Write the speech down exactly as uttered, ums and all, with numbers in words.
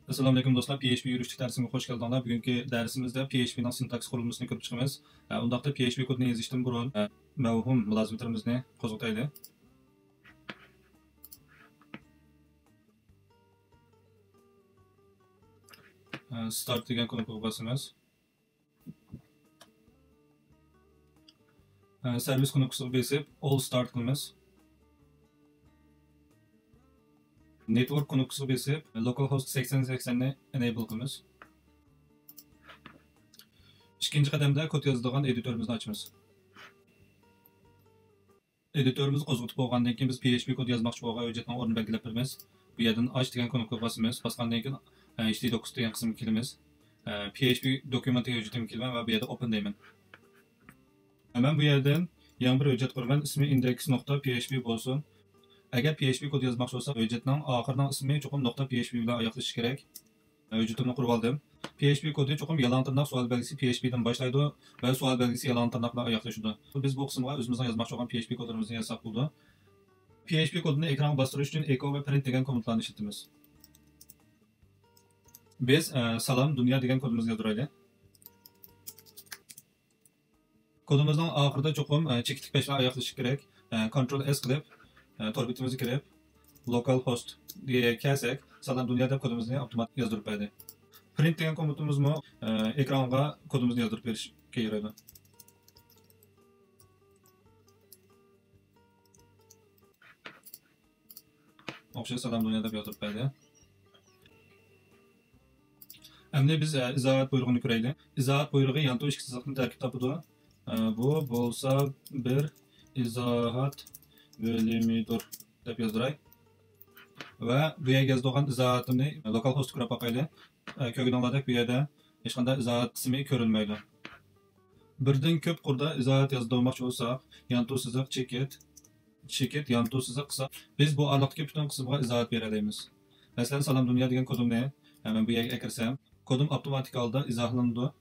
ئەسسالامۇئەلەيكۇم دوستلار، پي ئېچ پى يۈرۈشلۈك دەرسىمگە خوش كەلدىڭلار. بۈگۈنكى دەرسىمىزدە پي ئېچ پىنىڭ سىنتاكسىس قۇرۇلمىسىنى كۆرۈپ چىقىمىز. ئە، ئۇنداقتا پي ئېچ پى كودىنى يېزىشتىن بۇرۇن، ئە، مەۋھۇم مۇلازىمىتىمىزنى قوزغىتايلى. ئە، ستارت دېگەن كنوپكىغا باسىمىز. ئە، سېرۋىس كنوپكىسىغا بېسىپ، ئول ستارت قىلىمىز. نېتۋورك كنوپكىسىغا بېسىپ، لوكال ھوست سەكسەن سەكسەننى ئېنەيبىل قىلىمىز. ئىككىنچى قەدەمدە كود يازىدىغان ئېدىتورىمىزنى ئاچىمىز. ئېدىتورىمىزنى قوزغىتىپ بولغاندىن كېيىن، بىز پي ئېچ پى كود يازماقچى بولغان ھۆججەتنىڭ ئورنىنى بەلگىلەپ بېرىمىز. بۇ يەردىن ئاچ دېگەن كنوپكىغا باسىمىز. باسقاندىن كېيىن، ئە، ئېچ تى دوكس دېگەن قىسىمغا كېلىمىز. ئە، پي ئېچ پى دوكۇمېنت دېگەن ھۆججىتىمگە كېلىمەن ۋە بۇ يەردە ئوپېن دەيمەن. مەن بۇ يەردىن يېڭى بىر ھۆججەت قۇرىمەن، ئىسمى ئىندېكس نۇقتا پي ئېچ پى بولسۇن. ئەگەر پي ئېچ پى كود يازماقچى بولساق، ھۆججەتنىڭ ئاخىرىنىڭ ئىسمى چوقۇم نۇقتا پي ئېچ پى بىلەن ئاياغلىشىشى كېرەك. ھۆججىتىمنى قۇرۇپ ئالدىم. پي ئېچ پى كودى چوقۇم يالان تىرناق سوئال بەلگىسى پي ئېچ پىدىن باشلايدۇ ۋە سوئال بەلگىسى يالان تىرناق بىلەن ئاياغلىشىدۇ. بىز بۇ قىسىمغا ئۆزىمىزنىڭ يازماقچى بولغان پي ئېچ پى كودلىرىمىزنى يازساق بولىدۇ. پي ئېچ پى كودىنى ئېكرانغا باستۇرۇش ئۈچۈن ئېكو ۋە پرىنت دېگەن كوماندلارنى ئىشلىتىمىز. بىز، ئە، سالام دۇنيا دېگەن كودىمىزنى يازدۇرايلى. كودىمىزنىڭ ئاخىرىدا چوقۇم، ئە، چېكىتلىك پەش بىلەن ئاياغلىشىشى كېرەك. ئە، كونترول ئېس قىلىپ، ئە، تور بېتىمىزگە كىرىپ، لوكال ھوستقا كەلسەك، سالام دۇنيا دەپ كودىمىزنى ئاپتوماتىك يازدۇرۇپ بەردى. پرىنت دېگەن كوماندىمىزمۇ، ئە، ئېكرانغا كودىمىزنى يازدۇرۇپ بېرىشكە يارايدۇ. ئوخشاش سالام دۇنيا دەپ يازدۇرۇپ بەردى. ئەمدى بىز، ئە، ئىزاھات بۇيرۇقىنى كۆرەيلى. ئىزاھات بۇيرۇقى يانتۇ ئىككى سىزىقتىن تەركىب تاپىدۇ. ئە، بۇ بولسا بىر ئىزاھات بۆلۈمىدۇر دەپ يازدۇراي. ۋە بۇ يەرگە يازىدىغان ئىزاھاتىمنى لوكال ھوستقا كىرىپ باقايلى. ئە، كۆرگىنىڭلاردەك بۇ يەردە ھېچقانداق ئىزاھات قىسمى كۆرۈنمەيدۇ. بىردىن كۆپ قۇردا ئىزاھات يازدۇرماقچى بولساق، يانتۇ سىزىق چېكىت، چېكىت، يانتۇ سىزىق قىلساق، بىز بۇ ئارىلىقتىكى پۈتۈن قىسىمغا ئىزاھات بېرەلەيمىز. مەسىلەن، سالام دۇنيا دېگەن كودۇمنى، ئە، مەن بۇ يەرگە ئەكىرسەم، كودۇم ئاپتوماتىك ھالدا ئىزاھلىنىدۇ.